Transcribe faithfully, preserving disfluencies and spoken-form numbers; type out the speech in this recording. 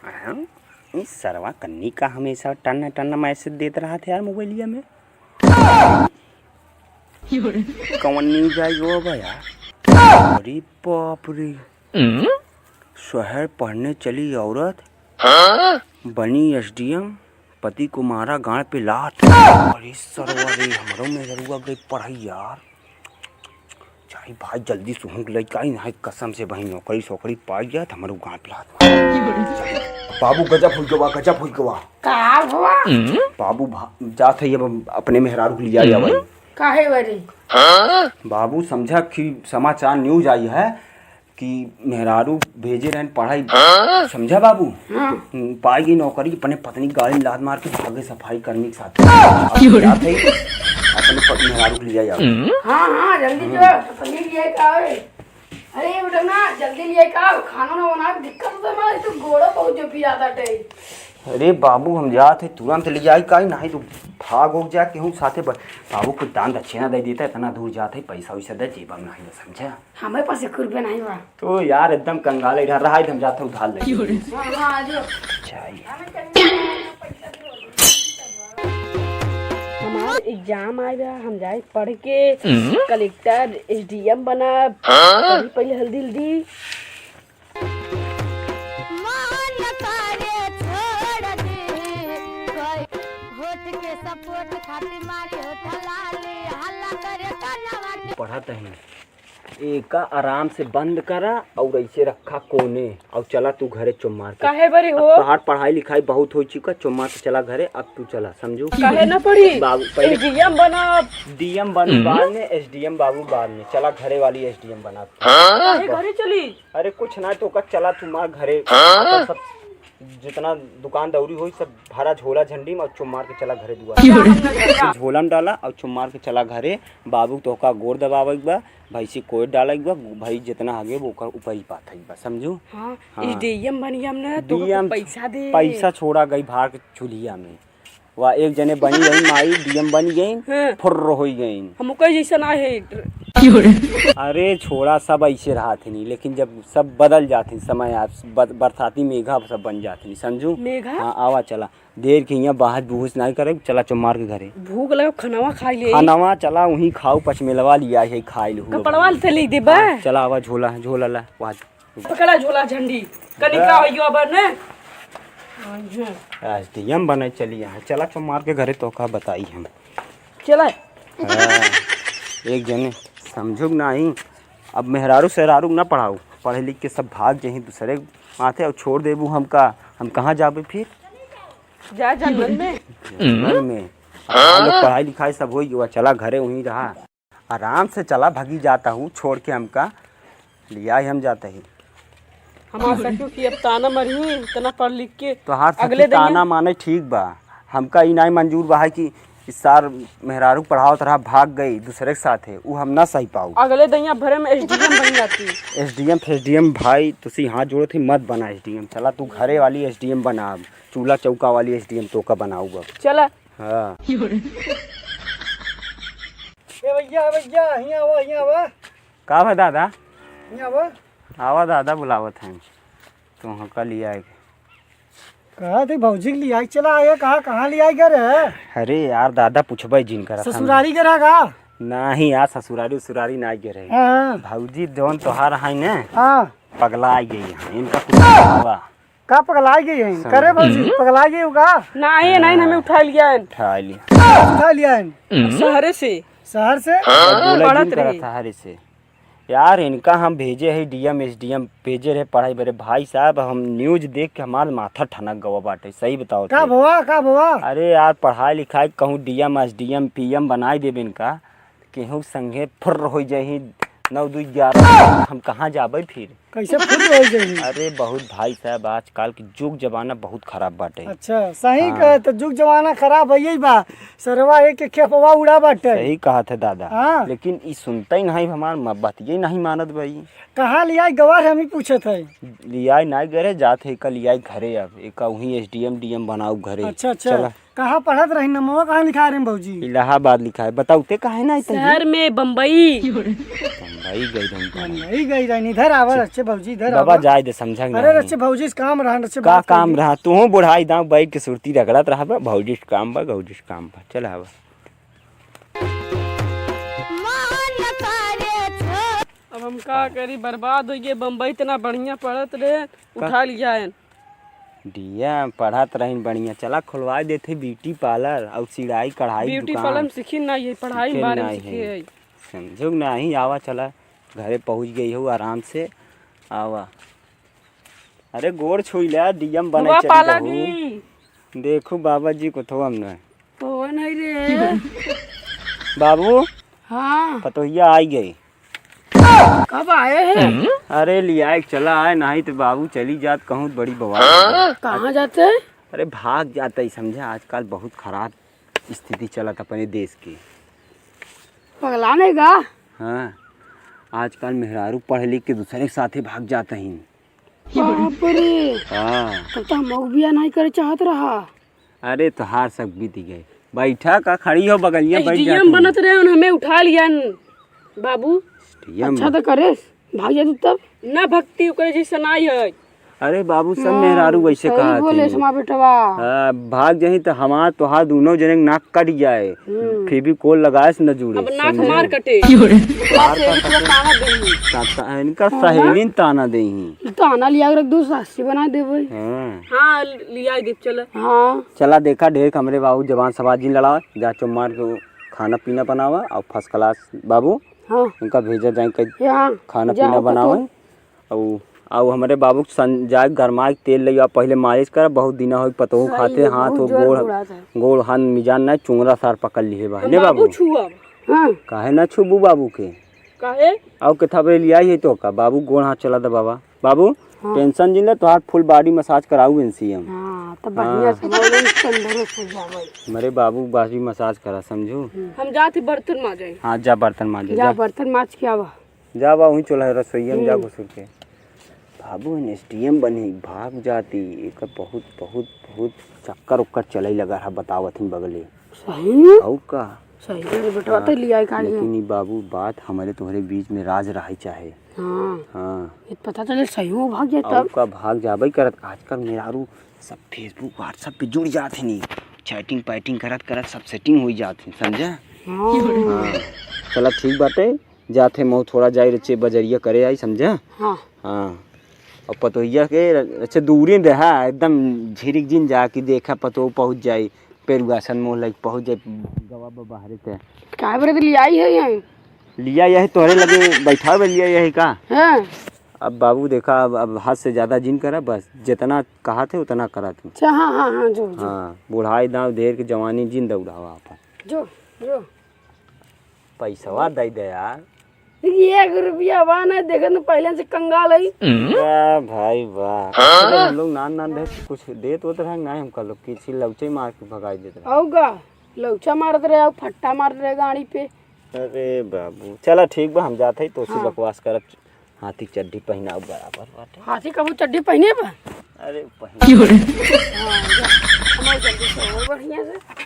हाँ, ई सरवा कन्नी का हमेशा टन्न टन्न message देत रहत है यार मोबाइलिया में। कौन news आई हो भैया? अरे बाप रे। शहर पढ़ने चली औरत, बनी एसडीएम, पति को मारा गांड पे लात। अरे सरवा रे, हमरो मेहरुआ गई पढ़ाई यार। चाहे भाई जल्दी से हुक लइका ही ना, कसम से भाई नौकरी सोकरी पाई जाए तो हमरो गांड पे लात मार। बाबू गजब हुई गवा, गजब हुई गवा। का हुआ? बाबू भा-, जात है अब अपने मेहरारू के लिया आवा। काहे बरी? बाबू समझा कि समाचार news आई है कि मेहरारू भेजे रहन पढ़ाई, समझा बाबू? हाँ। पाई गई नौकरी, अपने पत्नी गाड़ी में लात मार के भागे सफाई कर्मी के साथ। अब जात है, अपने प-, मेहरारू के लिया आवा। हाँ, हाँ, जल्दी जो, पनीर लिया का है। अरे बेटा ना, जल्दी लिया का, खाना ना बना, दिक्कत होता है, हमारे तो गोड़ा बहुत जो पिरात है। अरे बाबू, हम जात है, तुरंत ले जाई काई, नहीं तो भाग हो जा केहू साथे ब-, बाबू कुछ दान दक्षिणा दे देता, इतना दूर जात है, पैसा वैसा दे जेबा में नहीं, समझा? हमारे पास एक रुपया नहीं बा। तो यार एकदम कंगाल है, इधर रहा, हम जाते उधार ले। हाँ, हाँ, आ जाओ। चाहिए। हमार exam आए बा, हम जाए पढ़ के कलेक्टर, एसडीएम बनब। पढ़ी पहले हल्दी हल्दी। मन करे छोड़ दे, कोई होठ के support खातिर मारी होठ लाली, हल्ला करे कानवा के। पढ़त ही एका आराम से बंद करा और ऐसे रखा कोने और चला तू घरे चुम्मार के। काहे बरी अब हो? तोहार पढ़ाई लिखाई बहुत हो चुका, चुम्मार के चला घरे, अब तू चला, समझू? काहे ना पढ़ी? बाबू पहले एसडीएम बनब। डीएम बनू बाद में, एसडीएम बाबू बाद में, चला घरे वाली एसडीएम बना। काहे घरे चली? अरे कुछ ना तो का, चला तू मार घरे। हाँ? सब जितना दुकान दौरी होई सब भरा झोला झंडी में और चुम्मार के चला घरे दुआ। झोला में डाला और चुम्मार के चला घरे। बाबू तोहका गोड़ दबावे के बा, भैंसी कोई डाले के बा, भाई जितना आगे वो ओकर ऊपर ही बात है बा, समझू? हाँ, हाँ। एसडीएम बनी हम ना, तो डीएम पैसा दे। पैसा छोड़ा गई भार के चूल्हिया में। वाह, एक जने बनी रही माई, डीएम बनी गई, हाँ। फुर्र होई गई। हम ओकर जैसा ना है। अरे छोड़ा, सब ऐसे रहत ही नहीं, लेकिन जब सब बदल जात ही समय, आप बद-, बरसाती मेघा सब बन जात ही, समझू? मेघा? हाँ, आवा चला, देर के यहाँ बाहर बहस नहीं करे, चला चुम्मार के घरे। भूख लगे, खनवा खाई ले। खनवा चला, वहीं खाऊ, पचमेलवा लिया है, खाई लू। कपड़वा से ले देबा? हाँ, चला आवा, झोला, झोला ला, वहाँ पकड़ा झोला झंडी, कनिका होइयो अब ने। हाँ। एसडीएम बने चली यहाँ, चला चुम्मार के घरे तो का बताई हम। चला। हाँ, एक जने समझुक नाही, अब मेहरारू सेहरारू ना पढ़ाऊ, पढ़े लिख के सब भाग जही दूसरे माथे और छोड़ देबू हमका, हम कहाँ जाबे फिर? जा जंगल में। जंगल में। हाँ, लोग पढ़ाई लिखाई सब होई गवा, चला घरे वहीं रहा। आराम से चला, भगी जाता हूँ, छोड़ के हमका लिया ही हम जाता ही। हमार सखियों की अब ताना मरही, इतना पढ़ लिख के। तोहार सखी अगले दिन ताना माने ठीक बा, हमका ई नाई मंजूर बा है कि इस सार मेहरारू पढ़ावत रहा, भाग गई दूसरे के साथ है, उ हम ना सही पाऊ। अगले दइया भरे में एसडीएम बन जाती। एसडीएम फेसडीएम भाई, तुसी हाथ जोड़त ही, मत बना एसडीएम। चला तू घरे वाली एसडीएम बना, अब चूल्हा चौका वाली एसडीएम तोका बनाऊ अब। चला। हाँ। ए भैया, ए भैया, हियाँ आवा, हियाँ आवा। का बा दादा? हियाँ आवा। आवा दादा, बुलावत हैं। तू हमका लिया है। कहा थी भौजी के लिया चला आया, कहाँ, कहाँ लिया गया रे? अरे यार दादा, पूछबे जिन करत हम। ससुरारी गया का? नहीं यार, ससुरारी उसुरारी ना गए रहे। हाँ। भौजी जौन तोहार है ने, हाँ। पगला आ गई है, इनका कुछ हुआ। का पगला गई है? समझ करे भौजी, हम्म। पगला गई हो का? नहीं, नहीं, हमें उठा लिया है। उठा लिया। उठा लिया है? शहरे से। शहर से? बोला पढ़त जिन करत रही। शहरे से। यार, इनका हम भेजे है डीएम, एसडीएम भेजे रहे पढ़ाई बरे। भाई साहब, हम news देख के हमार माथा ठनक गवा बाटे, सही बताओ का तो। भवा, का भवा? अरे यार, पढ़ाई लिखाई कहूँ डीएम, एसडीएम, पीएम बनाई देबे इनका, केहू संगे फुर्र हो जाही, नौ दुई ग्यारह, हम कहाँ जाबे फिर? कैसे फुर्र हो जाही? अरे बहुत भाई साहब, आजकल के जुग जमाना बहुत खराब बाटे। अच्छा, सही हाँ। कहे तो जुग जमाना खराब है, यही बा। सरवा एक के खेपवा उड़ा बाटे। सही कहा था दादा। हाँ। लेकिन ई सुनता ही नहीं, हमार म-, बतिये नहीं मानत भाई। कहाँ लियाई गवार हम ही पूछत है। लियाई नहीं घरे जात है, कल लियाई घरे अब। एक वहीं एसडीएम डीएम बनाऊ घरे। अच्छा, अच्छा। चला। कहाँ पढ़त रही, नमवा कहाँ लिखा रहे भौजी? इलाहाबाद लिखा है। बताओ ते काहे ना आइते शहर जी? में बम्बई। बम्बई गई रही। बम्बई गई रही, इधर आवा। चल, ए भौजी, इधर बाबा, आवा। जाए दे, समझा कि अरे नहीं? रचे भौजी से काम रहा, रचे का बात काम होगी। रहा? तू बुढ़ाई दाँव बैठ के सुरती रगड़त रहा बा, भौजी से काम बा, भौजी से काम बा। चल आवा। अब हम का करी, बर्बाद होइ गए। बम्बई इतना बढ़िया पढ़त रहे, का? उठा लिया है। डीएम पढ़त रहिन बढ़िया, चला खोलवाइ देथे ब्यूटी पार्लर अउर सिलाई कढ़ाई ब्यूटी दुकान। पार्लर में सीखी ना, ये पढ़ाई सीखे बारे में ना सीखे है। है। समझो ना ही, आवा चला, घरे पहुँच गई हो आराम से, आवा। अरे गोड़ छुई ला, डीएम बने हुआ चली पाला रहू। की। देखू बाबा जी को थो हमने। कौन है रे? बाबू। हाँ। पतोहिया आई गई। कब आए हैं? अरे लियाए के चला आए, नहीं तो बाबू चली जात कहूँ बड़ी बवाल। कहाँ जाते हैं? अरे भाग जाता ही समझा, आजकल बहुत खराब स्थिति चलत अपने देश की। पगला नहीं गा? हाँ, आजकल मेहरारू पढ़ लिख के दूसरे के साथे भाग जाता ही। बाप रे। हाँ। तब तो हम बियाह नहीं करे चाहत रहा। अरे तोहार सब बीत गए। बैठा का खड़ी हो बगलिया बैठ जाती। एसडीएम बनत रहे, उन हमें उठा लिया न, बाबू। एसडीएम अच्छा बन- तो करे, भाग जा तू तब। ना भक्ति ओकरे जैसे नाई है। अरे बाबू, सब हाँ, मेहरारू वैसे सही कहा बोले थी। समा बेटवा। हाँ, भाग जाही तो हमार तोहार दोनों जने के नाक कट जाए। हम्म। फिर भी कोल लगाए से न जुड़े, अब नाक समझे? मार कटे। मार का सहेली पूरा कटे? ताना देही। ता-, ता-, इनका हाँ। सहेली ताना देही। ताना लिया के रख दो, सासी बना देबे। हाँ। हाँ, लिया दे, चल। हाँ। चला देखा, ढेर हमरे बाबू जबान सवाल जिन लड़ावा, जा चुप मार के खाना पीना बनावा और फर्स्ट क्लास बाबू हाँ। इनका भेजा जाए कहीं ये हाँ, खाना जा पीना ओके बनावे। तू। अउ, अउ हमरे बाबू के सन-, जाए गरमा के तेल ले आ, पहिले मालिश करा, बहुत दिना होइ पतोहू सही खाते, है, हाथ बहुत हो जोर गोड़, बुढ़ात है। गोड़ हाथ मिजान ना चुंगरा सार पकड़ लिहे बा, हम ने बाबू बाबू? छुआ। हाँ। काहे ना छुबू बाबू के? काहे? अउ के थबरे लियाई है तो का? बाबू गोड़ हाथ चला दे बाबा। बाबू, हाँ। टेंशन जिन ले, तोहार फुल बॉडी मसाज कराऊ एनसीएम। हाँ, तो बढ़िया हाँ। से बोल, तंदुरुस्त हो जावे। हमरे बाबू बॉडी मसाज करा, समझू? हम जात ही बर्तन माजे। हाँ, जा बर्तन माजे, जा जा। बर्तन माज के आवा। जा बा, वहीं चूल्हा रसोईया में जा हम्म। घुसुर के। बाबू, एसडीएम बनी, भाग जाती। एकर बहुत, बहुत, बहुत चक्कर उक्कर चले लगा है, बतावत ही बगले। सही में? अउ का? सही में रे बेटवा, हाँ, तो लिया का लिया? लेकिन ई बाबू, बात हमरे तोहरे बीच में राज रही चाहे। हाँ। हाँ। ये पता चले सही में भाग जाए अउ तब? का, भाग जाबे करत। आजकल मेहरारू सब Facebook, WhatsApp पे जुड़ जात है नी, चैटिंग पैटिंग करत करत सब सेटिंग हो जात है, समझा? हाँ। हाँ। चला ठीक बाटे। जात है, महू थोड़ा जाई रचे बजरिया करे आई, समझा? हाँ। हाँ। अउ पतोहिया के रचे दूरी में रहा, एकदम झिरिक जिन जा कि देखा पतोह पहुँच जाई, पेरुआसन मोह लग पहुँच जाई, गवा बा बाहरे ते। काहे बरे तो लियाई है यहाँ? लिया यही तोहरे लगे बैठा हुए लिया यही का? हाँ। अब बाबू देखा, अब, अब हद से ज्यादा जिन करा, बस जितना कहा थे उतना करा तू। अच्छा, हाँ, हाँ, हाँ, जो, जो। हाँ, बुढ़ाई दाँव ढेर के जवानी जिन दौड़ावा आपन। जो, जो। पैसवा दे दे यार। देखिए, एक रुपया बा ना, देखे तो पहले से कंगाल है। वाह भाई वाह। अरे, हम लोग नान नान रहे तो कुछ देत होत रहे, ना हमका लोग किसी लौचे मार के भगाई देत रहे। आऊ का? लौचा मारत रहे, आऊ फट्टा मारत रहे गाड़ी पे। अरे बाबू, चला ठीक बा, हम जात हई, तोसे हाँ। बकवास करब। हाथी चड्ढी पहिनाऊ बराबर बाटे। हाथी कबो चड्ढी पहिने बा? अरे पहिने। हाँ, जा। हमार जल्दी से हो बढ़िया से।